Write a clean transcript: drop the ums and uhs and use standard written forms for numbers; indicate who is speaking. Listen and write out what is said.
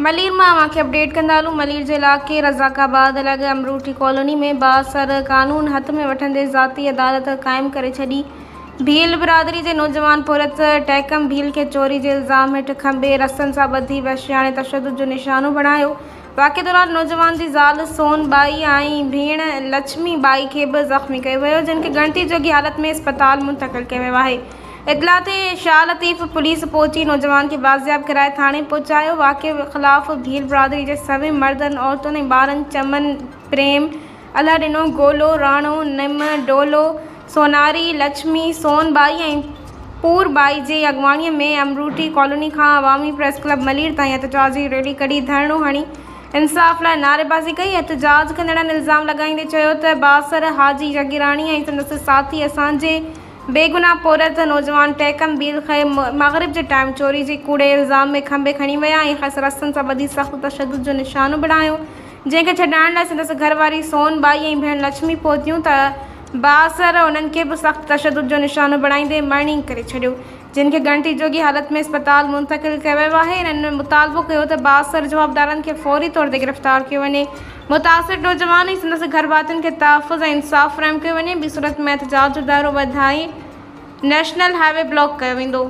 Speaker 1: ملير مان اوهان کي اپڊيٽ ڪندا هلون ملير جي علائقي رزاق آباد لڳ امروٽي ڪالوني ۾ بااثر قانون هٿ ۾ وٺندي ذاتي عدالت قائم ڪري ڇڏي ڀيل برادري جي نوجوان پورهيت ٽيڪم ڀيل کي چوري جي الزام هيٺ کنڀي رسن سان ٻڌي وحشياڻي تشدد جو نشانو بڻايو واقعي دوران نوجوان جي زال سون ٻائي ۽ ڀيڻ لڇمي ٻائي کي به زخمي ڪيو ويو جن کي ڳڻتي جوڳي حالت ۾ اسپتال منتقل ڪيو ويو آهي اطلاع تي شاهه لطيف پوليس پهچي نوجوان کي بازياب ڪرائي ٿاڻي پهچايو، واقعي خلاف ڀيل برادري جي سوين مردن، عورتن ۽ ٻارن چمن، پريم، الهه ڏنو، گولو، راڻو، نم، ڊولو، سوناري، لڇمي، سون ٻائي ۽ پور ٻائي جي اڳواڻي ۾ امروٽي ڪالوني کان عوامي پريس ڪلب ملير تائين احتجاجي ريلي ڪڍي ڌرڻو هڻي انصاف لاء نعريبازي ڪئي، احتجاج ڪندڙن الزام لڳائيندي چيو ته بااثر حاجي جگيراڻي ۽ سندس ساٿي اسان جي بيگناهه پورهيت نوجوان ٽيڪم ڀيل کي مغرب جي ٽائيم چوري جي ڪوڙي الزام ۾ کنڀي کڻي ويا ۽ کيس رسن سان ٻڌي سخت تشدد جو نشانو بڻايو جنهن کي ڇڏائڻ لاء سندس گهر واري سون ٻائي ۽ ڀيڻ لڇمي پهتيون ته بااثر انهن کي به سخت تشدد جو نشانو بڻائيندي مرڻي ڪري ڇڏيو جن کي ڳڻتي جوڳي حالت ۾ اسپتال منتقل ڪيو ويو آهي. هنن مطالبو ڪيو ته بااثر جوابدارن کي فوري طور تي گرفتار ڪيو وڃي، متاثر نوجوان ۽ سندس گهرڀاتين کي تحفظ ۽ انصاف فراهم ڪيو وڃي، ٻي صورت ۾ احتجاج جو دائرو وڌائي نيشنل هاء وي بلاڪ ڪيو ويندو.